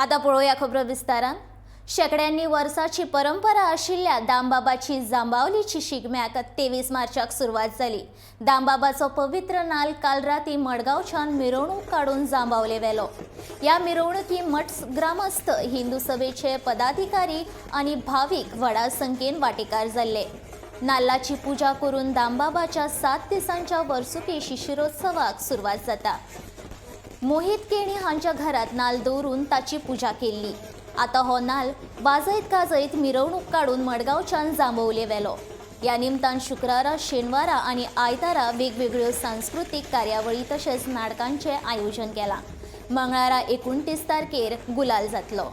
आतां पळोवया खबरो विस्तारान. शेंकड्यांनी वर्साची परंपरा आशिल्ल्या दामबाबाची जांबावलीची शिगम्याक 23 मार्चाक सुरवात जाली. दामबाबाचो पवित्र नाल काल राती मडगांवच्यान मिरवणूक काडून जांबावले व्हेलो. ह्या मिरवणुकी मठ ग्रामस्थ, हिंदू सभेचे पदाधिकारी आनी भावीक व्हडा संख्येन वांटेकार जाल्ले. नाल्लाची पुजा करून दामबाबाच्या 7 दिसांच्या वर्सुकी शिशिरोत्सवाक सुरवात जाता. मोहित केणी हांच्या घरात नाल दवरून ताची पुजा केल्ली. आतां हो नाल वाजयत गाजयत मिरवणूक काडून मडगांवच्यान जांबवले व्हेलो. ह्या निमतान शुक्रारा, शेनवारा आनी आयतारा वेगवेगळ्यो सांस्कृतीक कार्यावळी तशेंच नाटकांचें आयोजन केलां. मंगळारा 29 तारखेर गुलाल जातलो.